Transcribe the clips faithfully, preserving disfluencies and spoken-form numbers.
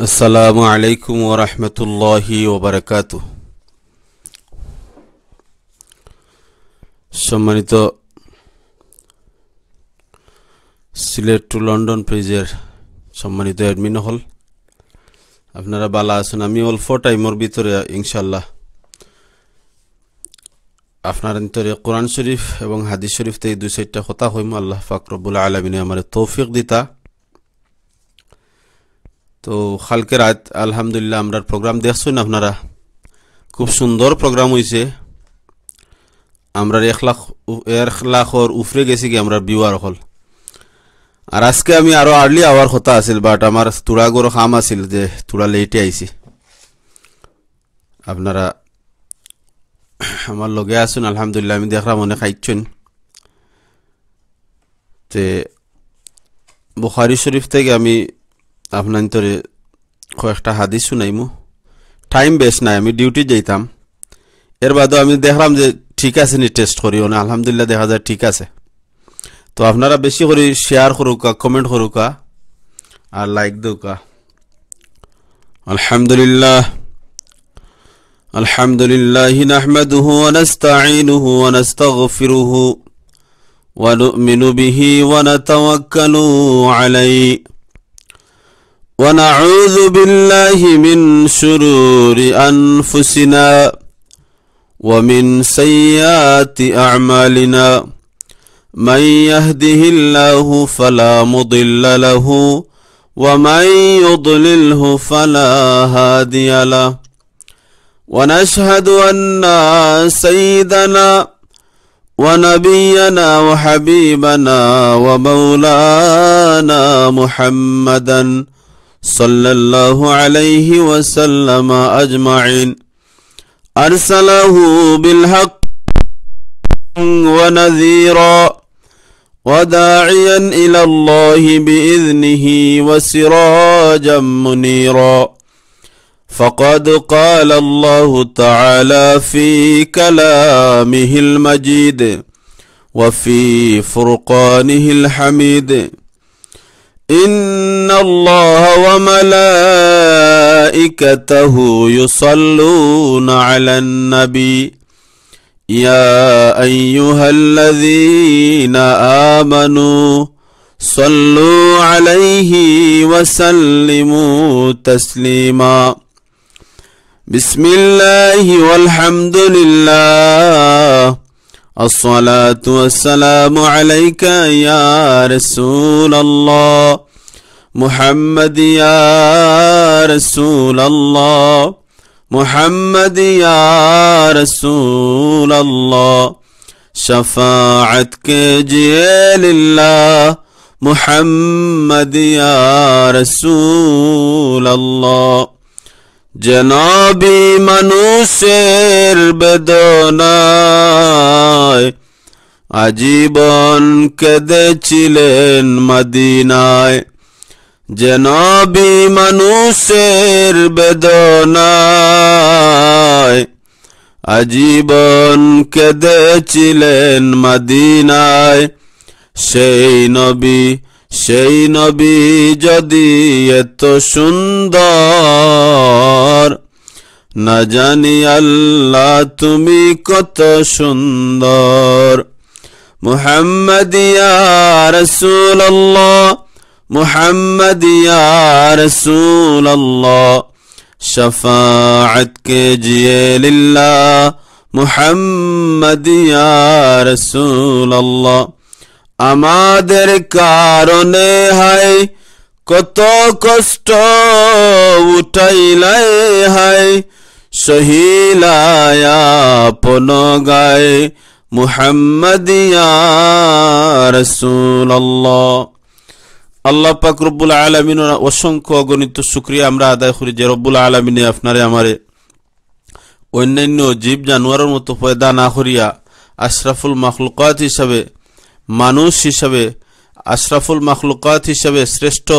আসসালামু আলাইকুম ওয়া রাহমাতুল্লাহি ওয়া বারাকাতুহু। সম্মানিত সিলেট টু লন্ডন পেজের সম্মানিত অ্যাডমিন অকল, আপনারা ভালা আছইন? আমি অল্প টাইমর ভিতরে ইনশাআল্লাহ আপনারার ভিতরে কোরআন শরীফ এবং হাদিস শরীফ থাকি দুই চাইরটা কথা কইমু। আল্লাহ পাক রব্বুল আলামিনে আমারে তৌফিক দিতা। তো কালকে রাইত আলহামদুলিল্লাহ আমরার প্রোগ্রাম দেখছইন আপনারা, খুব সুন্দর প্রোগ্রাম অইছে। আমরার এক লাখ উ-, এক লাখর উপরে গেছে গি আমরার ভিউয়ার অকল। আর আজকে আমি আরো আর্লি আওয়ার কথা আছিল, বাট আমার থুড়া গরো কাম আছিল যে থুড়া লেটে আইছি। আপনারা আমার লগে আছইন, আলহামদুলিল্লাহ, আমি দেখরাম অনেক আইছইন। তে বুখারী শরীফ থাকি আমি আপনারার ভিতরে কয়েকটা হাদিস শুনাইমু। টাইম বেশ নাই, আমি ডিউটি যাইতাম। এর বাদেও আমি দেখরাম যে ঠিক আছে নি, টেস্ট করি, মানে আলহামদুলিল্লাহ দেখা যায় ঠিক আছে। তো আপনারা বেশি করি শেয়ার করুক্কা, কমেন্ট করুক্কা, আর লাইক দেউক্কা। আলহামদুলিল্লাহ। الحمد لله نحمده ونستعينه ونستغفره ونؤمن به ونتوكل عليه ونعوذ بالله من شرور أنفسنا ومن سيئات أعمالنا. من يهده الله فلا مضل له ومن يضلله فلا هادي له. ونشهد أن سيدنا ونبينا وحبيبنا ومولانا محمدا صلى الله عليه وسلم أجمعين أرسله بالحق ونذيرا وداعيا إلى الله بإذنه وسراجا منيرا. فقد قال الله تعالى في كلامه المجيد وفي فرقانه الحميد: إن الله وملائكته يصلون على النبي، يا أيها الذين آمنوا صلوا عليه وسلموا تسليما. بسم الله والحمد لله، الصلاة والسلام عليك يا رسول الله، محمد يا رسول الله، محمد يا رسول الله، شفاعت کیجئے للہ، محمد یا رسول اللہ۔ যে নবী মানুষের বেদনায় আজীবন কেঁদেছিলেন মদিনায়, যে নবী মানুষের বেদনায় আজীবন কেঁদেছিলেন মদিনায়, সেই নবী, সেই নবী যদি এত সুন্দর, না জানি আল্লাহ তুমি কত সুন্দর। محمد يا رسول الله، محمد يا رسول الله، شفاعت کیجئے للہ، محمد یا رسول اللہ۔ আমাদের কারণে হায় কত কষ্ট উঠাইলায় হায়, সহিলায় আপন গায়, মুহাম্মদ ইয়া রাসূলুল্লাহ। আল্লাহ পাক রব্বুল আলামিনর অসংখ্য অগণিত শুকরিয়া আমরা আদায় করি যে রব্বুল আলামিনে আপনারে আমারে অন্যান্য জীব জানোয়ারের মতো পয়দা না করিয়া আশরাফুল মাখলুকাত হিসাবে, মানুষ হিসাবে, আশরাফুল মাখলুকাত হিসাবে শ্রেষ্ঠ,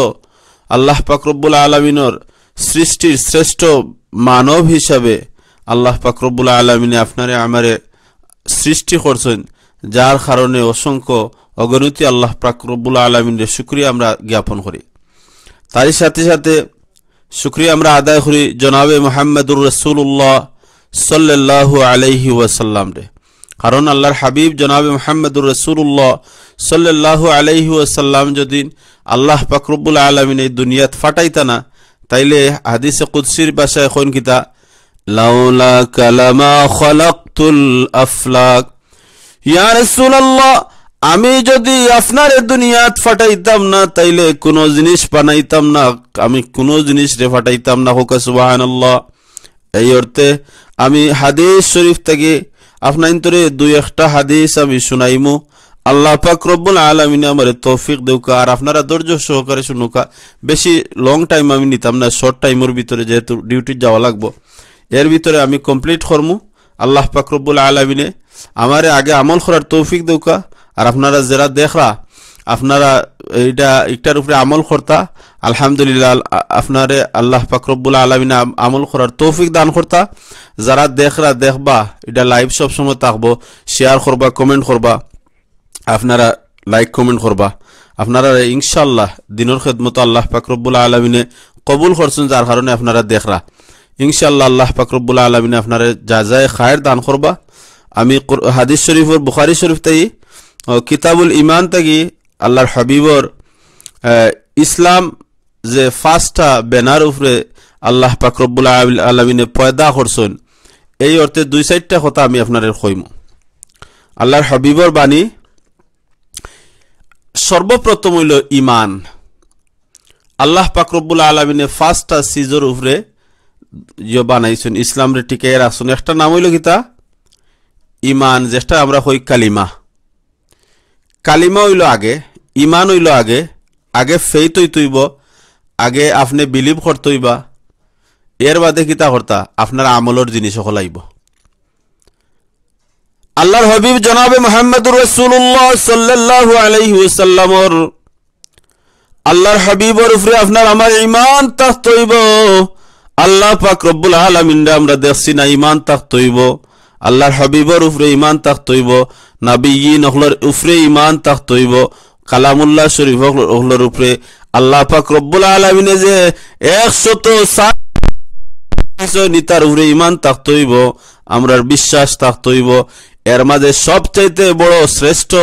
আল্লাহ পাক রব্বুল আলামিনর সৃষ্টির শ্রেষ্ঠ মানব হিসাবে আল্লাহ পাক রব্বুল আলামিনে আপনারে আমারে সৃষ্টি করছেন, যার কারণে অসংখ্য অগণিত আল্লাহ পাক রব্বুল আলামিনের শুকরিয়া আমরা জ্ঞাপন করি। তারই সাথে সাথে শুকরিয়া আমরা আদায় করি জনাবে মুহাম্মাদুর রাসূলুল্লাহ সাল্লাল্লাহু আলাইহি ওয়াসাল্লামরে। কারণ আল্লাহর হাবিব জনাবে মুহাম্মাদুর রাসূলুল্লাহ সাল্লাল্লাহু আলাইহি ওয়াসাল্লাম যদি আল্লাহ পাক রব্বুল আলামিন এই দুনিয়াত ফাটাইতা না, তাইলে হাদিসে কুদসির ভাষায় কইন কিতা, "লাউলাকা লামা খালাকতুল আফলাক।" ইয়া রাসূলুল্লাহ, আমি যদি আপনারে দুনিয়াত ফাটাইতাম না, তাইলে কুনু জিনিস বানাইতাম না, আমি কুনু জিনিসরে ফাটাইতাম না। কউক্কা সুবহানাল্লাহ। এই অর্থে আমি হাদিস শরীফ থাকি আপনাইন্তরে দুই একটা হাদিস আমি শুনাইমু। আল্লাহ পাক রব্বুল আলামিনে আমারে তৌফিক দেউক্কা, আর আপনারা ধৈর্য সহকারে শুনুক্কা। বেশি লং টাইম আমি নিতাম না, শর্ট টাইমর ভিতরে, যেহেতু ডিউটি যাওয়া লাগবো, এর ভিতরে আমি কমপ্লিট করমু। আল্লাহ পাক রব্বুল আলামিনে আমারে আগে আমল করার তৌফিক দেউক্কা, আর আপনারা যেরা দেখরা, আপনারা এইটা, ইটার উপরে আমল করতা। আলহামদুলিল্লাহ, আল-, আ-, আপনারে আল্লাহ পাক রব্বুল আলামিনে আম-, আমল করার তৌফিক দান করতা। যারা দেখরা, দেখবা, ইটা লাইভ সব সময় থাকবো, শেয়ার করবা, কমেন্ট করবা, আপনারা লাইক কমেন্ট করবা। আপনারা ইনশাআল্লাহ দিনর খেদমত আল্লাহ পাক রব্বুল আলামিনে কবুল করছইন, যার কারণে আপনারা দেখরা। ইনশাআল্লাহ আল্লাহ পাক রব্বুল আলামিনে আপনারে জাযায়ে খায়ের দান করবা। আমি কুর-, হাদিস শরীফর, বুখারী শরীফ থাকি, ও, কিতাবুল ঈমান থাকি আল্লাহর হাবিবর, আহ, ইসলাম যে পাঁচটা ব্যানার উপরে আল্লাহ পাক রব্বুল আল-, আলামিনে পয়দা করছইন, এই অর্থে দুই চাইরটা কথা আমি আপনারে কইমু। আল্লাহর হাবিবর বাণী, সর্বপ্রথম অইলো ঈমান। আল্লাহ পাক রব্বুল আলামিনে পাঁচটা চিজর উপরে ইয়ে বানাইছইন, ইসলামরে টিকাইয়া রাখছইন। একটা নাম অইলো কিতা? ঈমান, যেটা আমরা কই কালিমা। কালিমা অইলো আগে, ঈমান অইলো আগে। আগে ফেইথ অইতো অইবো, আগে আপনে বিলিভ করতো অইবা, এর বাদে কিতা করতা? আপনার আমলর জিনিস অকল আইবো। আল্লাহর হাবিব জনাবে মুহাম্মাদুর রাসূলুল্লাহ সাল্লাল্লাহু আলাইহি ওয়াসাল্লামর, আল্লাহর হাবিবর উপরে আপনার আমার ঈমান থাকতো অইবো। আল্লাহ পাক রব্বুল আলামিনরে আমরা দেখছি না, ঈমান থাকতো অইবো। আল্লাহর হাবিবর উপরে ঈমান থাকতো অইবো, নাবিয়্যিন অকলর উপরে ঈমান থাকতো অইবো, কালামুল্লাহ শরীফ অকল-, অকলর উপরে আল্লাহ পাক রব্বুল আলামিনে যে একশত চার ইতার উপরে ঈমান থাকতো অইবো, আমরার বিশ্বাস থাকতো অইবো। এর মাঝে সবচাইতে বড় শ্রেষ্ঠ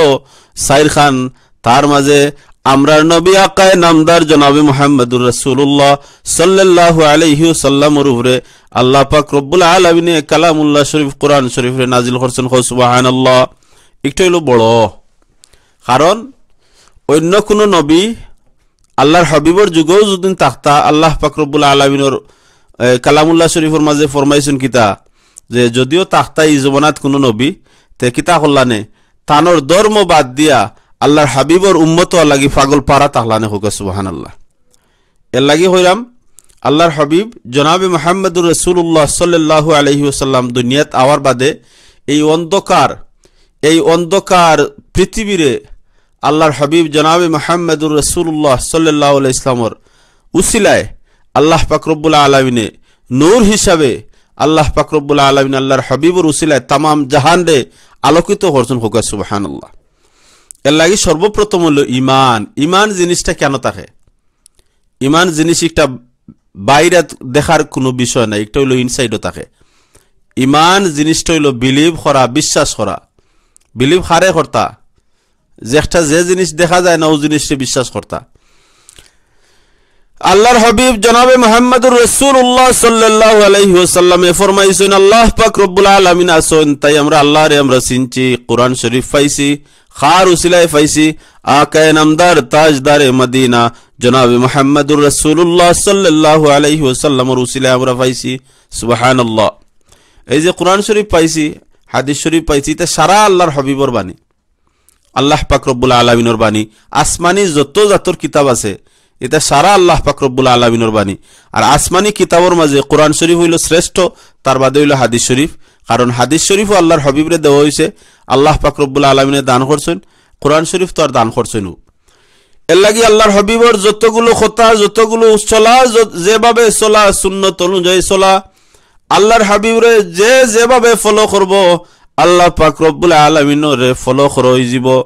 চাইরখান, তার মাঝে আমরার নবী আকায়ে নামদার জনাবে মুহাম্মাদুর রাসূলুল্লাহ সাল্লাল্লাহু আলাইহি ওয়াসাল্লামর উপরে আল্লাহ পাক রব্বুল আলামিনে কালামুল্লাহ শরীফ, কোরআন শরীফরে নাজিল করছইন। কও সুবহানাল্লাহ। ইটা অইলো বড়। কারণ অইন্য কুনু নবী আল্লাহর হাবিবর যুগেও যুদি থাকতা, আল্লাহ পাক রব্বুল আলামিনর, এ, কালামুল্লাহ শরীফর মাঝে ফরমাইছইন কিতা, যে যদিও থাকতা ই জমানাত কুনু নবী, তে কিতা করলা নে? তানর ধর্ম বাদ দিয়া আল্লাহর হাবিবর উম্মত অওয়ার লাগি পাগল পারা থাকলা নে। কউক্কা সুবহানাল্লাহ। এর লাগি কইরাম, আল্লাহর হাবিব জনাবে মুহাম্মাদুর রাসূলুল্লাহ সাল্লাল্লাহু আলাইহি ওয়াসাল্লাম দুনিয়াত আওয়ার বাদে এই অন্ধকার, এই অন্ধকার পৃথিবীরে আল্লাহর হাবিব জনাবে মুহাম্মাদুর রাসূলুল্লাহ সাল্লাল্লাহু আলাইহি ইসলামর উসিলায় আল্লাহ পাক রব্বুল আলামিনে নূর হিসাবে আল্লাহ পাক রব্বুল আলামিন আল্লাহর হাবিবর উসিলায় তামাম জাহানরে আলোকিত করছইন। কউক্কা সুবহানাল্লাহ। এর লাগি সর্বপ্রথম অইলো ঈমান। ঈমান জিনিসটা কেনে থাকে? ঈমান জিনিস একটা বাইরে দেখার কুনু বিষয় না, একটা অইলো ইনসাইডও থাকে। ঈমান জিনিসটা অইলো বিলিভ করা, বিশ্বাস করা। বিলিভ কারে করতা? যে একটা, যে জিনিস দেখা যায় না, অউ জিনিসরে বিশ্বাস করতা। আল্লাহর হাবিব জনাবে মুহাম্মাদুর রাসূলুল্লাহ সাল্লাল্লাহু আলাইহি ওয়াসাল্লামে ফরমাইছইন, আল্লাহ পাক রব্বুল আলামিন আছইন, তাই আমরা আল্লাহরে আমরা চিনছি, কোরআন শরীফ পাইছি, কার উসিলায় পাইছি? আকায়ে নামদার তাজদারে মদিনা জনাবে মুহাম্মাদুর রাসূলুল্লাহ সাল্লাল্লাহু আলাইহি ওয়াসাল্লামর উসিলায় আমরা পাইছি। সুবহানাল্লাহ। এই যে কোরআন শরীফ পাইছি, হাদিস শরীফ পাইছি, ইতা সারা আল্লাহর হাবিবর বাণী, আল্লাহ পাক রব্বুল আলামিনর বাণী। আসমানি যত জাতর কিতাব আছে, ইতা সারা আল্লাহ পাক রব্বুল আলামিনর বাণী। আর আসমানি কিতাবর মাঝে কোরআন শরীফ অইলো শ্রেষ্ঠ, তার বাদে অইলো হাদিস শরীফ। কারণ হাদিস শরীফও আল্লাহর হাবিবরে দেওয়া অইছে, আল্লাহ পাক রব্বুল আলামিনে দান করছইন, কোরআন শরীফ তো আর দান করছইন অউ। এর লাগি আল্লাহর হাবিবর যতগুলো কথা, যতগুলো চলা, য-, যেভাবে চলা, সুন্নত অনুযায়ী চলা, আল্লাহর হাবিবরে যে যেভাবে ফলো করবো, আল্লাহ পাক রব্বুল আলামিনরে ফলো করা অইযিবো।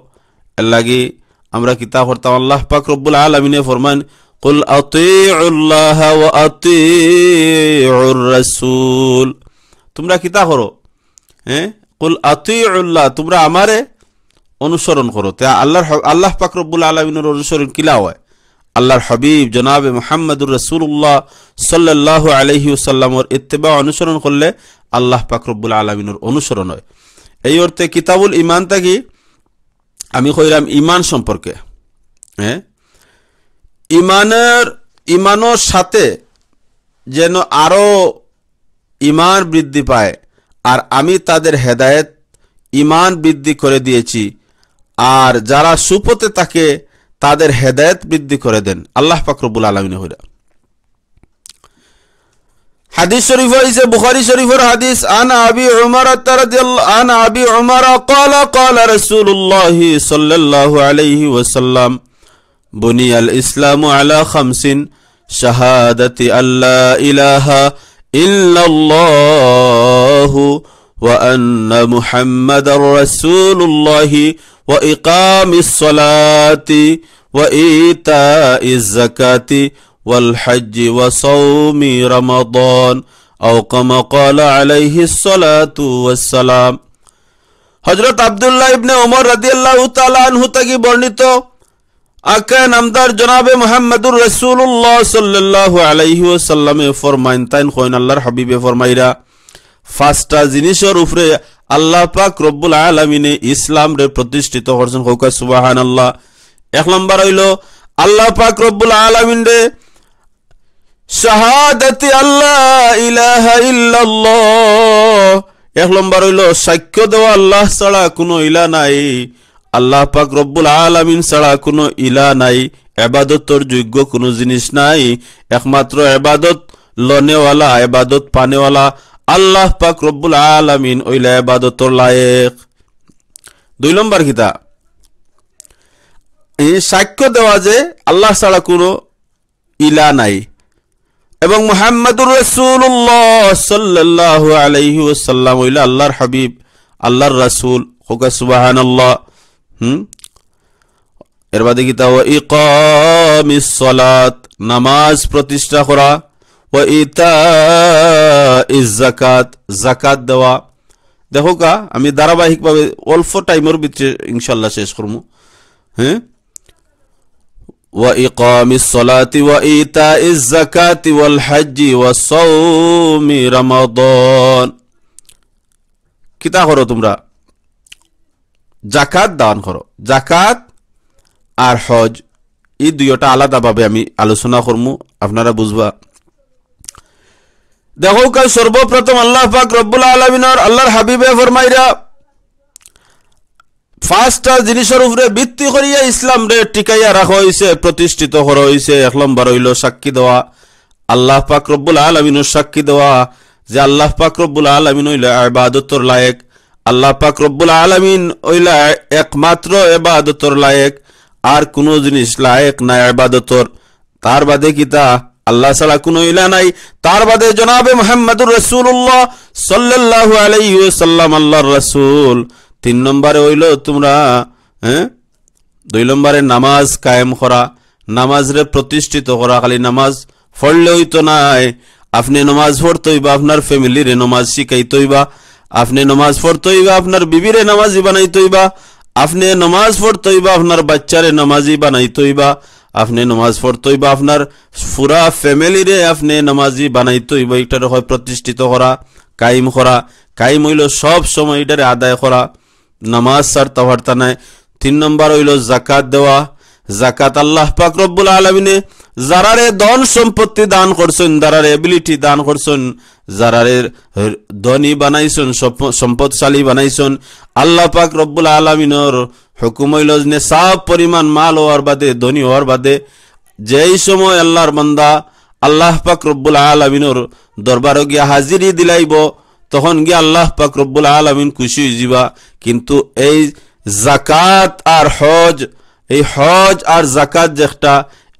এর লাগি আমরা কিতা করতাম? আল্লাহ পাক রব্বুল আলামিনে ফরমাইন, কুল আতিউল্লাহ ওয়া আতিউর রাসূল। তোমরা কিতা করো? হ্যাঁ, কুল আতিউল্লাহ, তোমরা আমারে অনুসরণ করো। তে আল্লাহর হ-, আল্লাহ পাক রব্বুল আলামিনের অনুসরণ কিলা হয়? আল্লাহর হাবিব জনাবে মুহাম্মাদুর রাসূলুল্লাহ সাল্লাল্লাহু আলাইহি ওয়াসাল্লামর ইত্তেবা অনুসরণ করলে আল্লাহ পাক রব্বুল আলামিনের অনুসরণ হয়। এই অর্থে কিতাবুল ইমান থাকি আমি কইরাম ইমান সম্পর্কে, হ্যাঁ, ইমানের, ইমানর সাথে যেন আরো ইমান বৃদ্ধি পায়, আর আমি তাদের হেদায়েত, ইমান বৃদ্ধি করে দিয়েছি, আর যারা সুপথে থাকে তাদের হেদায়েত বৃদ্ধি করে দেন। আল্লাহ পাক রব্বুল আলামিনে কইরা। হাদিস শরীফ হইছে বুখারী শরীফর হাদিস, আন আবি উমারা রাদিয়াল্লাহু, আন আবি উমারা ক্বালা, ক্বালা রাসূলুল্লাহ সাল্লাল্লাহু আলাইহি ওয়াসাল্লাম, বুনিয়াল ইসলামু আলা খামসিন, শাহাদাতি আল্লা ইলাহা ইল্লাল্লাহু ওয়া আন্না মুহাম্মাদার রাসূলুল্লাহি ওয়া ইকামিস সালাতি ওয়া ইতাইজ যাকাতি ওয়াল হাজ্জি ওয়া সাওমি রমাদান, আও কামা ক্বালা আলাইহিস সালাতু ওয়াস সালাম। হযরত আব্দুল্লাহ ইবনে ওমর রাদিয়াল্লাহু তাআলা আনহু থাকি বর্ণিত, আকায়ে নামদার জনাবে মুহাম্মাদুর রাসূলুল্লাহ সাল্লাল্লাহু আলাইহি ওয়াসাল্লামে ফরমাইন, তাইন কইন, আল্লাহর হাবিবে ফরমাইরা, পাঁচটা জিনিসর উপরে আল্লাহ পাক রব্বুল আলামিনে ইসলামরে প্রতিষ্ঠিত করছইন। কউক্কা সুবহানাল্লাহ। এক নম্বর অইলো আল্লাহ পাক রব্বুল আলামিনরে শাহাদাতি আল্লা ইলাহা ইল্লাল্লাহ। এক নম্বর অইলো সাক্ষ্য দেওয়া আল্লাহ ছাড়া কুনু ইলা নাই, আল্লাহ পাক রব্বুল আলামিন ছাড়া কুনু ইলা নাই, ইবাদতর যোগ্য কুনু জিনিস নাই, একমাত্র ইবাদত লনেওয়ালা, ইবাদত পানেওয়ালা আল্লাহ পাক রব্বুল আলামিন অইলা ইবাদতর লায়েক। দুই নম্বর কিতা? এই সাক্ষ্য দেওয়া যে আল্লাহ ছাড়া কুনু ইলা নাই। এবং মুহাম্মাদুর রাসূলুল্লাহ সাল্লাল্লাহু আলাইহি ওয়াসাল্লাম অইলা আল্লাহর হাবিব, আল্লাহর রাসূল। কউক্কা সুবহানাল্লাহ। হুম? এর বাদে কিতা? ওয়া ইকামিস সালাত, নামাজ প্রতিষ্ঠা করা, ওয়া ইতাইজ যাকাত, যাকাত দেওয়া। দেখউক্কা, আমি ধারাবাহিকভাবে অল্প টাইমর ভিতরে ইনশাআল্লাহ শেষ করমু। হ্যাঁ, ওয়া ইকামিস সালাতি ওয়া ইতাইজ যাকাতি ওয়াল হাজ্জি ওয়া সাওমি রমাদান। কিতা করো তোমরা? যাকাত দান করো। যাকাত আর হজ, এই দুইটা আলাদাভাবে আমি আলোচনা করমু, আপনারা বুঝবা। দেখউক্কা, সর্বপ্রথম আল্লাহ পাক রব্বুল আলামিনর, আল্লাহর হাবিবে ফরমাইরা, পাঁচটা জিনিসর উপরে ভিত্তি করিয়া ইসলামরে টিকাইয়া রাখা অইছে, প্রতিষ্ঠিত করা অইছে। এক নম্বর অইলো সাক্ষী দেওয়া, আল্লাহ পাক রব্বুল আলামিনর সাক্ষী দেওয়া যে আল্লাহ পাক রব্বুল আলামিন অইলা ইবাদতর লায়েক, আল্লাহ পাক রব্বুল আলামিন অইলা একমাত্র ইবাদতর লায়েক, আর কুনু জিনিস লায়েক না ইবাদতর। তার বাদে কিতা? আল্লাহ ছাড়া কুনু ইলা নাই। তার বাদে জনাবে মুহাম্মাদুর রাসূলুল্লাহ সাল্লাল্লাহু আলাইহি ওয়াসাল্লাম আল্লাহর রাসূল। তিন নম্বরে অইলো তোমরা, হ্যাঁ, দুই নম্বরে নামাজ কায়েম করা, নামাজরে প্রতিষ্ঠিত করা। খালি নামাজ পড়লে অইতো নায়, আপনে নামাজ পড়তে অইবা, আপনার ফ্যামিলিরে নামাজ শিখাইতে অইবা, আপনে নামাজ পড়তে অইবা, আপনার বিবিরে নামাজি বানাইতে অইবা, আপনে নামাজ পড়তে অইবা, আপনার বাচ্চারে নামাজি বানাইতে অইবা, আপনে নামাজ পড়তে অইবা, আপনার পুরা ফ্যামিলিরে আপনে নামাজি বানাইতে অইবা। ইটারে কয় প্রতিষ্ঠিত করা, কায়েম করা। কায়েম অইলো সব সময় ইটারে আদায় করা, নামাজ ছাড়তা পারতা নায়। তিন নম্বর অইলো যাকাত দেওয়া। যাকাত আল্লাহ পাক রব্বুল আলামিনে যারারে ধন সম্পত্তি দান করছইন, যারারে এবিলিটি দান করছইন, যারারে ধনী বানাইছইন, সপ-, সম্পদশালী বানাইছইন, আল্লাহ পাক রব্বুল আলামিনর হুকুম অইলো যে নেশাব পরিমাণ মাল অওয়ার বাদে, ধনী অওয়ার বাদে, যেই সময় আল্লাহর বান্দা আল্লাহ পাক রব্বুল আলামিনর দরবারো গিয়া হাজিরি দিলাইবো, তখন গিয়া আল্লাহ পাক রব্বুল আলামিন খুশি অইযিবা। কিন্তু এই যাকাত আর হজ, এই হজ আর যাকাত যেটা,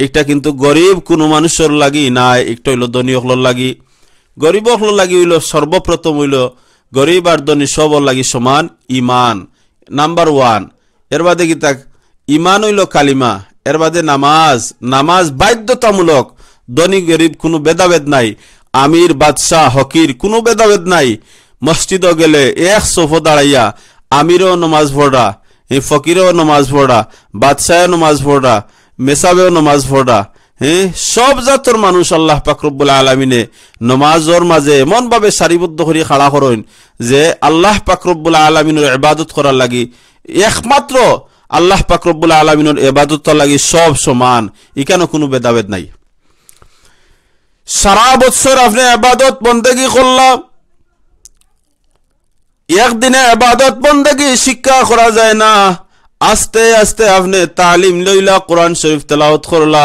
ইটা কিন্তু গরিব কুনু মানুষর লাগি নায়, ইটা অইলো ধনী অকলর লাগি। গরিব অকলর লাগি অইলো সর্বপ্রথম অইলো, গরিব আর ধনী সবর লাগি সমান ইমান, নাম্বার ওয়ান। এর বাদে কিতা? ইমান অইলো কালিমা, এর বাদে নামাজ, নামাজ বাধ্যতামূলক। ধনী গরিব কুনু ভেদাভেদ নাই, আমির বাদশা হকির কুনু ভেদাভেদ নাই। মসজিদো গেলে এক সফো দাঁড়াইয়া আমিরেও নমাজ পড়রা, হে ফকিরেও নমাজ পড়রা, বাদশায়ও নমাজ পড়রা, মেসাবেও নমাজ পড়রা, হে সব জাতর মানুষ আল্লাহ পাক রব্বুল আলামিনে নমাজর মাঝে এমন ভাবে সারিবদ্ধ করি খাড়া করইন যে আল্লাহ পাক রব্বুল আলামিনর ইবাদত করার লাগি, একমাত্র আল্লাহ পাক রব্বুল আলামিনর ইবাদতর লাগি সব সমান, ইখানো কুনু ভেদাভেদ নাই। সারা বছর আপনে ইবাদত বন্দেগি করলা, একদিনে ইবাদত বন্দেগি শিক্ষা করা যায় না। আস্তে আস্তে আপনে তালিম লইলা, কোরআন শরীফ তেলাওয়াত করলা,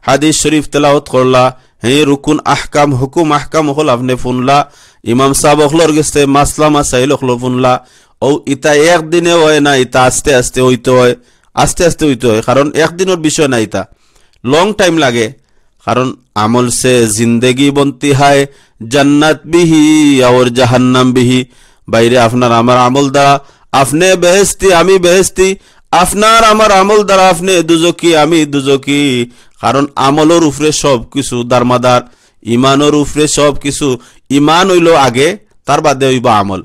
হাদিস শরীফ তেলাওয়াত করলা, হে রুকুন আহকাম, হুকুম আহকাম অকল আপনে ফুনলা, ইমাম সাব অকলর গেছে মাসলা মাসাইল অকল ফুনলা। ও ইতা একদিনে অয় না, ইতা আস্তে আস্তে অইতে অয়, আস্তে আস্তে অইতে অয়, কারণ একদিনর বিষয় না ইতা, long time লাগে। কারণ আমল সে জিন্দেগি বনতি হায়, জান্নাত বিহি অর জাহান্নাম বিহি। ভাইরে, আপনার আমার আমল দ্বারা আপনে বেহেস্তি, আমি বেহেস্তি, আপনার আমার আমল দ্বারা আপনে দুজকি, আমি দুজকি। কারণ আমলর উপরে সব কিছু দারমাদার, ইমানর উপরে সব কিছু। ইমান অইলো আগে, তার বাদে অইবো আমল।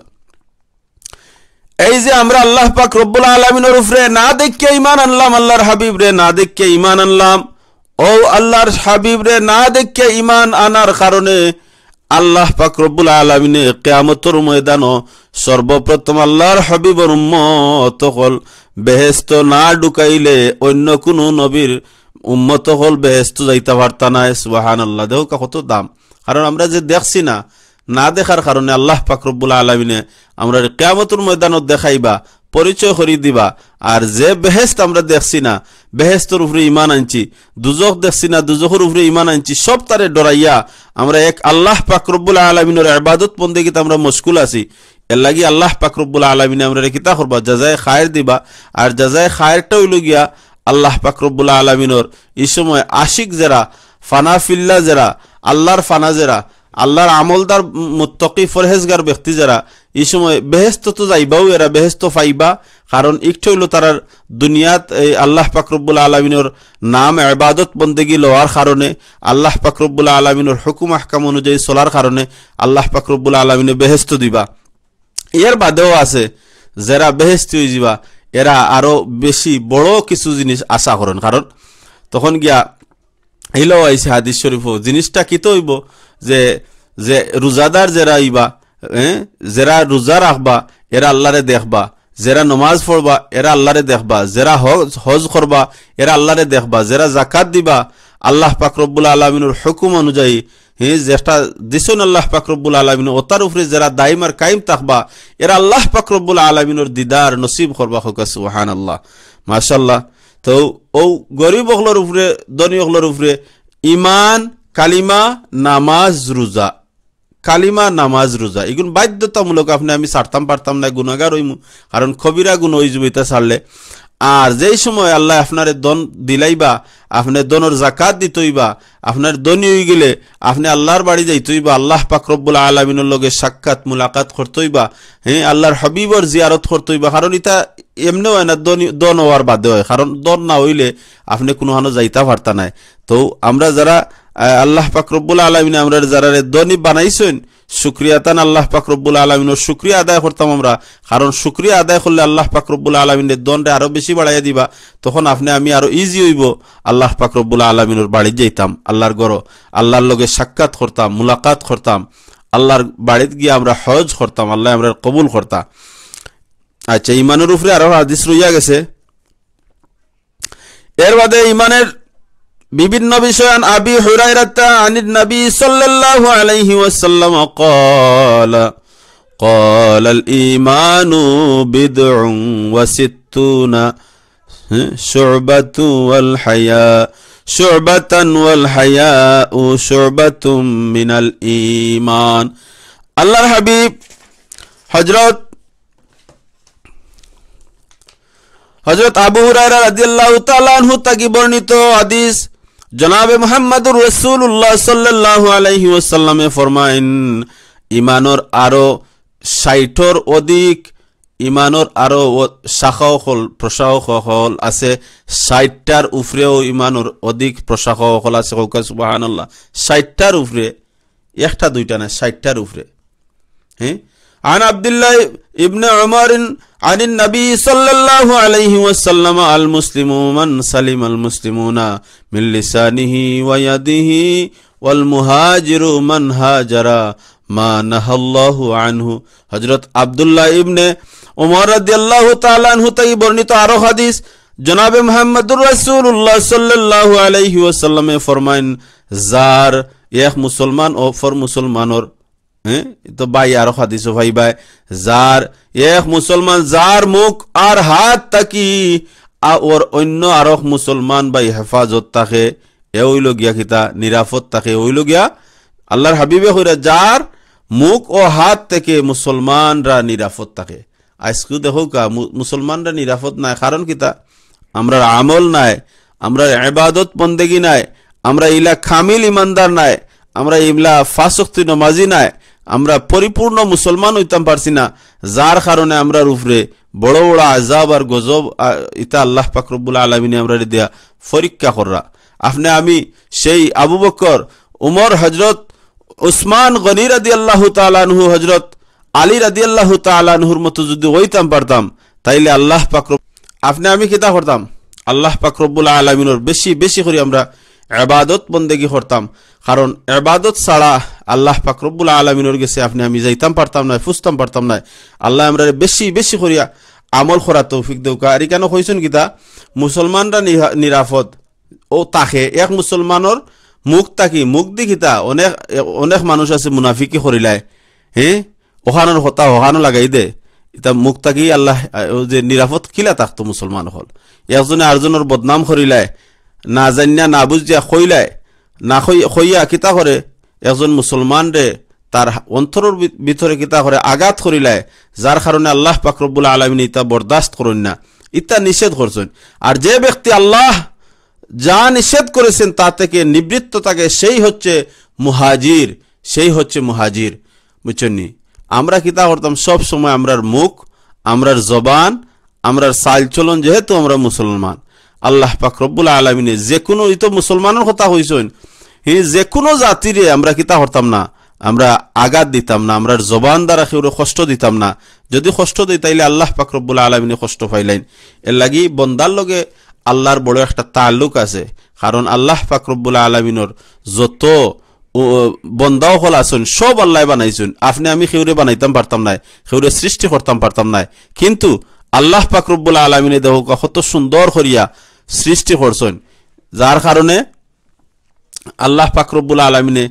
এই যে আমরা আল্লাহ পাক রব্বুল আলামিনর উপরে না দেখিয়া ইমান আনলাম, আল্লাহর হাবিবরে না দেখিয়া ইমান আনলাম, ও আল্লাহর হাবিবরে না দেখিয়া ইমান আনার কারণে আল্লাহ পাক রব্বুল আলামিনে কিয়ামতর ময়দানো সর্বপ্রথম আল্লাহর হাবিবর উম্মত অকল বেহেস্তো না ঢুকাইলে অন্য কুনু নবীর উম্মত অকল বেহেস্তো যাইতা পারতা নায়। সুবহানাল্লাহ। দেখউক্কা কত দাম। কারণ আমরা যে দেখছি না, না দেখার কারণে আল্লাহ পাক রব্বুল আলামিনে আমরারে কিয়ামতর ময়দানো দেখাইবা, পরিচয় করি দিবা। আর যে বেহেস্ত আমরা দেখছি না, বেহেস্তর উপরে ইমান আনছি, দুজখ দেখছি না, দুজখর উপরে ইমান আনছি, সব তারে ডরাইয়া আমরা এক আল্লাহ পাক রব্বুল আলামিনর ইবাদত বন্দেগিত আমরা মশগুল আছি। এর লাগি আল্লাহ পাক রব্বুল আলামিনে আমরারে কিতা করবা? জাজায়ে খায়ের দিবা। আর জাজায়ে খায়েরটা অইলো গিয়া আল্লাহ পাক রব্বুল আলামিনর ই সময় আশিক যেরা, ফানা ফিল্লা যেরা, আল্লাহর ফানা যেরা, আল্লাহর আমলদার, মুত্তাকি, পরহেজগার ব্যক্তি যেরা, ই সময় বেহেস্তো তো যাইবাউ, এরা বেহেস্তো পাইবা। কারণ একটা অইলো তারার দুনিয়াত এই আল্লাহ পাক রব্বুল আলামিনর নাম, ইবাদত বন্দেগি লওয়ার কারণে, আল্লাহ পাক রব্বুল আলামিনর হুকুম আহকাম অনুযায়ী চলার কারণে আল্লাহ পাক রব্বুল আলামিনে বেহেস্তো দিবা। এর বাদেও আছে যেরা বেহেস্তি অইযিবা, এরা আরো বেশি বড় কিছু জিনিস আশা করইন। কারণ তখন গিয়া ইলাও আইছে হাদিস শরীফো, জিনিসটা কিতা অইবো? যে, যে রোজাদার যেরা অইবা, এ, যেরা রোজা রাখবা, এরা আল্লাহরে দেখবা, যেরা নমাজ পড়বা, এরা আল্লাহরে দেখবা, যেরা হজ, হজ করবা, এরা আল্লাহরে দেখবা, যেরা জাকাত দিবা, আল্লাহ পাক রব্বুল আলামিনর হুকুম অনুযায়ী, হে, যেটা দিছইন আল্লাহ পাক রব্বুল আলামিন, ওটার উপরে যেরা দাইম আর কায়েম থাকবা, এরা আল্লাহ পাক রব্বুল আলামিনর দিদার নসিব করবা। কউক্কা সুবহানাল্লাহ, মাশাআল্লাহ। তো অউ গরিব অকলর উপরে, ধনী অকলর উপরে ইমান, কালিমা, নামাজ, রোজা, কালিমা, নামাজ, রোজা, ইগুন বাধ্যতামূলক। আপনে আমি ছাড়তাম পারতাম নায়, গুনাগার অইমু, কারণ কবিরা গুনা অইযিবো ইতা ছাড়লে। আর যেই সময় আল্লায় আপনারে ধন দিলাইবা, আপনে ধনর জাকাত দিতে অইবা, আপনার ধনী অইগেলে আপনে আল্লাহর বাড়ি যাইতে অইবা, আল্লাহ পাক রব্বুল আলামিনর লগে সাক্ষাৎ মুলাকাত করতে অইবা, হে, আল্লাহর হাবিবর জিয়ারত করতে অইবা। কারণ ইতা এমনে অয় না, ধনী, ধন অওয়ার বাদে অয়। কারণ ধন না অইলে আপনে কুনুখানো যাইতা পারতা নায়। তো আমরা যেরা, আহ, আল্লাহ পাক রব্বুল আলামিনে আমরারে যেরারে ধনী বানাইছইন, শুকরিয়া তান আল্লাহ পাক রব্বুল আলামিনর শুকরিয়া আদায় করতাম আমরা। কারণ শুকরিয়া আদায় করলে আল্লাহ পাক রব্বুল আলামিনে ধনরে আরো বেশি বাড়াইয়া দিবা। তখন আপনে আমি আরো easy অইবো আল্লাহ পাক রব্বুল আলামিনর বাড়িত যাইতাম, আল্লাহর ঘরো, আল্লাহর লগে সাক্ষাৎ করতাম, মুলাকাত করতাম, আল্লাহর বাড়িত গিয়া আমরা হজ করতাম, আল্লায় আমরারে কবুল করতা। আচ্ছা, ইমানর উপরে আরো হাদিস রইয়া গেছে। এর বাদে ইমানের বিভিন্ন বিষয়। عن أبي هريرة عن النبي صلى الله عليه وسلم قال، قال: الإيمان بضع وستون شعبة والحياء شعبة والحياء شعبة من الإيمان। আল্লাহর হাবিব হযরত হযরত আবু হুরায়রা রাদিয়াল্লাহু তাআলা আনহু থাকি বর্ণিত হাদিস, জনাবে মুহাম্মাদুর রাসূলুল্লাহ সাল্লাল্লাহু আলাইহি ওয়াসাল্লামে ফরমাইন, ইমানর আরো ষাইটর অধিক ইমানর আরো ও-, শাখা অকল, প্রশাখা অকল আছে, ষাইটটার উপরেও ইমানর অধিক প্রশাখা অকল আছে, কউক্কা সুবহানাল্লাহ, ষাইটটার উপরে, একটা দুইটা না, ষাইটটার উপরে। হ্যাঁ? عن عبد الله بن عمر عن النبي صلى الله عليه وسلم: المسلم من سلم المسلمون من لسانه ويده والمهاجر من هاجر ما نهى الله عنه. হযরত আব্দুল্লাহ ইবনে ওমর রাদিয়াল্লাহু তাআলা আনহু থাকি বর্ণিত আরো হাদিস, জনাবে মুহাম্মদুর রাসূলুল্লাহ সাল্লাল্লাহু আলাইহি ওয়াসাল্লামে ফরমাইন, যার এক মুসলমান অপর মুসলমানর, হ্যাঁ, তো ভাই আরো হাদিসও পাইবায়, যার এক মুসলমান যার মুখ আর হাত থাকি আ-, ওর অন্য আরক মুসলমান ভাই হেফাজত থাকে, এ অইলো গিয়া কিতা? নিরাপদ থাকে। অইলো গিয়া আল্লাহর হাবিবে কইরা, যার মুখ ও হাত থেকে মুসলমানরা নিরাপদ থাকে। আইজকু দেখউক্কা, মু-, মুসলমানরা নিরাপদ নায়, কারণ কিতা? আমরার আমল নাই, আমরার ইবাদত বন্দেগি নাই, আমরা ইলা কামিল ইমানদার নায়, আমরা ইলা পাঁচ ওয়াক্ত নমাজি নায়, আমরা পরিপূর্ণ মুসলমান অইতাম পারছি না, যার কারণে আমরার উপরে বড় বড় আযাব আর গজব, আ, ইতা আল্লাহ পাক রব্বুল আলামিনে আমরারে দিয়া পরীক্ষা কররা। আপনে আমি সেই আবু বকর, উমর, হযরত উসমান গনি রাদিয়াল্লাহু তাআলা আনহু, হযরত আলী রাদিয়াল্লাহু তাআলা আনহুর মতো যুদি অইতাম পারতাম, তাইলে আল্লাহ পাক রব-, আপনে আমি কিতা করতাম? আল্লাহ পাক রব্বুল আলামিনর বেশি বেশি করি আমরা ইবাদত বন্দেগি করতাম। কারণ ইবাদত ছাড়া আল্লাহ পাক রব্বুল আলামিনর গেছে আপনে আমি যাইতাম পারতাম নায়, ফুজতাম পারতাম নায়। আল্লায় আমরারে বেশি বেশি করিয়া আমল করার তৌফিক দেউক্কা। আর ইখানো কইছইন কিতা? মুসলমানরা নিহা-, নিরাপদ। ও তাকে এক মুসলমানর মুখ থাকি, মুখ দি কিতা? অনেক, অনেক মানুষ আছে মুনাফিকি করিলায়, হ্যাঁ, অখানর কথা অখানো লাগাই দে, ইতা মুখ থাকি আল্লাহ, আ, অউ যে নিরাপদ কিলা থাকতো মুসলমান অকল? একজনে আরজনর বদনাম করিলায়, না জানিয়া না বুঝিয়া কইলায়, না কই-, কইয়া কিতা করে, একজন মুসলমানরে তার অন্তরর ভি-, ভিতরে কিতা করে আঘাত করিলায়, যার কারণে আল্লাহ পাক রব্বুল আলামিনে ইতা বরদাস্ত করইন না, ইতা নিষেধ করছইন। আর যে ব্যক্তি আল্লাহ যা নিষেধ করেছেন তা থেকে নিবৃত্ত থাকে, সেই হচ্ছে মুহাজির, সেই হচ্ছে মুহাজির। বুঝছইন নি? আমরা কিতা করতাম? সব সময় আমরার মুখ, আমরার জবান, আমরার চাল চলন, যেহেতু আমরা মুসলমান, আল্লাহ পাক রব্বুল আলামিনে যে কোনো, ই তো মুসলমানর কথা কইছইন, হি যে কোনো জাতিরে আমরা কিতা করতাম না, আমরা আঘাত দিতাম না, আমরার জবান দ্বারা কেউরে কষ্ট দিতাম না। যদি কষ্ট দেই, তাইলে আল্লাহ পাক রব্বুল আলামিনে কষ্ট পাইলাইন। এর লাগি বন্দার লগে আল্লাহর বড় একটা তাল্লুক আছে, কারণ আল্লাহ পাক রব্বুল আলামিনর যত ও, বন্দা অকল আছইন, সব আল্লায় বানাইছইন। আপনে আমি কেউরে বানাইতাম পারতাম নায়, কেউরে সৃষ্টি করতাম পারতাম নায়, কিন্তু আল্লাহ পাক রব্বুল আলামিনে দেখউক্কা কত সুন্দর করিয়া সৃষ্টি করছইন, যার কারণে আল্লাহ পাক রব্বুল আলামিনে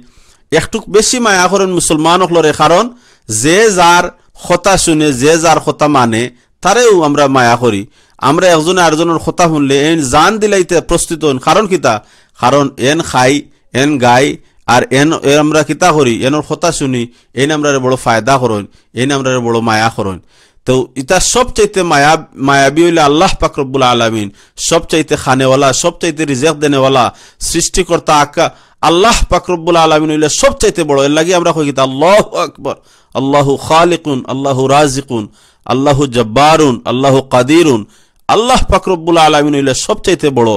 একটুক বেশি মায়া করইন মুসলমান অকলরে, কারণ যে যার কথা শুনে, যে যার কথা মানে, তারেও আমরা মায়া করি। আমরা একজনে আরজনর কথা হুনলে এইন জান দিলাইতে প্রস্তুত অইন। কারণ কিতা? কারণ এন খাই, এন গাই, আর এন, এন আমরা কিতা করি, এনর কথা শুনি, এইন আমরারে বড় ফায়দা করইন, এইন আমরারে বড় মায়া করইন। তো ইতা সবচাইতে মায়া, মায়াবী অইলা আল্লাহ পাক রব্বুল আলামিন, সবচাইতে খানেওয়ালা, সবচাইতে রিজেক দেনেওয়ালা, সৃষ্টিকর্তা আকা-, আল্লাহ পাক রব্বুল আলামিন অইলা সবচাইতে বড়। এর লাগি আমরা কই কিতা? আল্লাহু আকবার, আল্লাহু খালিকুন, আল্লাহু রাজিকুন, আল্লাহু জব্বারুন, আল্লাহু কাদিরুন। আল্লাহ পাক রব্বুল আলামিন অইলা সবচাইতে বড়,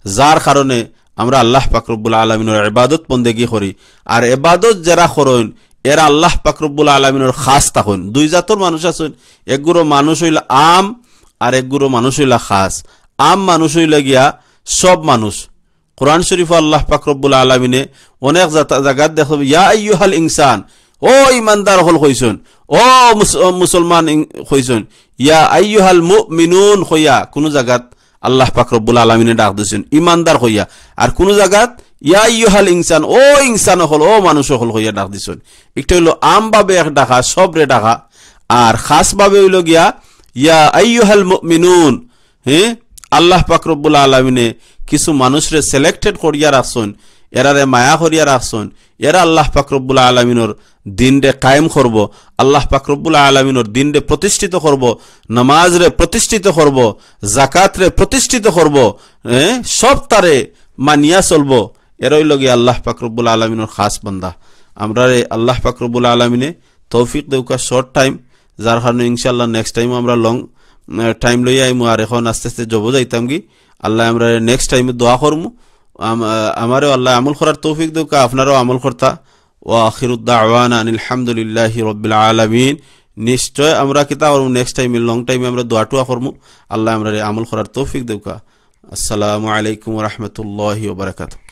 যার কারণে আমরা আল্লাহ পাক রব্বুল আলামিনর ইবাদত বন্দেগি করি। আর ইবাদত যেরা করইন, এরা আল্লাহ পাক রব্বুল আলামিনর খাস থাকইন। দুই জাতর মানুষ আছইন, একগুরু মানুষ অইলা আম, আর একগুরু মানুষ অইলা খাস। আম মানুষ অইলা গিয়া সব মানুষ। কোরআন শরীফো আল্লাহ পাক রব্বুল আলামিনে অনেক জাতা-, জাগাত দেখো, "ইয়া আইয়ুহাল ইনসান", ও ইমানদার অকল কইছইন, ও মুস-, ও মুসলমান ইন-, কইছইন, "ইয়া আইয়ুহাল মুমিনুন" কইয়া কুনু জাগাত আল্লাহ পাক রব্বুল আলামিনে ডাক দিছইন ইমানদার কইয়া। আর কুনু জাগাত "ইয়া আইয়ুহাল ইনসান", ও ইনসান অকল, ও মানুষ অকল কইয়া ডাক দিছইন। একটা অইলো আমভাবে এক ডাকা, সবরে ডাকা, আর খাসভাবে অইলো গিয়া "ইয়া আইয়ুহাল মুমিনুন", হ্যাঁ, আল্লাহ পাক রব্বুল আলামিনে কিছু মানুষরে সিলেক্টেড করিয়া রাখছইন, এরারে মায়া করিয়া রাখছইন, এরা আল্লাহ পাক রব্বুল আলামিনর দিনরে কায়েম করব, আল্লাহ পাক রব্বুল আলামিনর দিনরে প্রতিষ্ঠিত করব, নামাজরে প্রতিষ্ঠিত করব, জাকাতরে প্রতিষ্ঠিত করব, হ্যাঁ, সব তারে মানিয়া চলব। এরা অইলো গিয়া আল্লাহ পাক রব্বুল আলামিনর খাস বান্দা। আমরারে আল্লাহ পাক রব্বুল আলামিনে তৌফিক দেউক্কা শর্ট টাইম যার কারণে ইনশাআল্লাহ নেক্সট টাইম আমরা লং টাইম লইয়া আইমু। আর এখন আস্তে আস্তে জবো যাইতাম কি, আল্লাহ আমরা নেক্সট টাইমে দোয়া করমু। আম- আহ, আমারেও আল্লাহ আমল করার তৌফিক দেউকা, আপনারাও আমল করতা। ওয়া আখিরু দাওয়ানা আনিল হামদুলিল্লাহি রাব্বিল আলামিন। নিশ্চয় আমরা কিতা করমু, নেক্সট টাইমে লং টাইমে আমরা দোয়া টোয়া করমু। আল্লাহ আমরারে আমল করার তৌফিক দেউকা। আসসালামু আলাইকুম ওয়া রাহমাতুল্লাহি ওয়া বারাকাতুহু।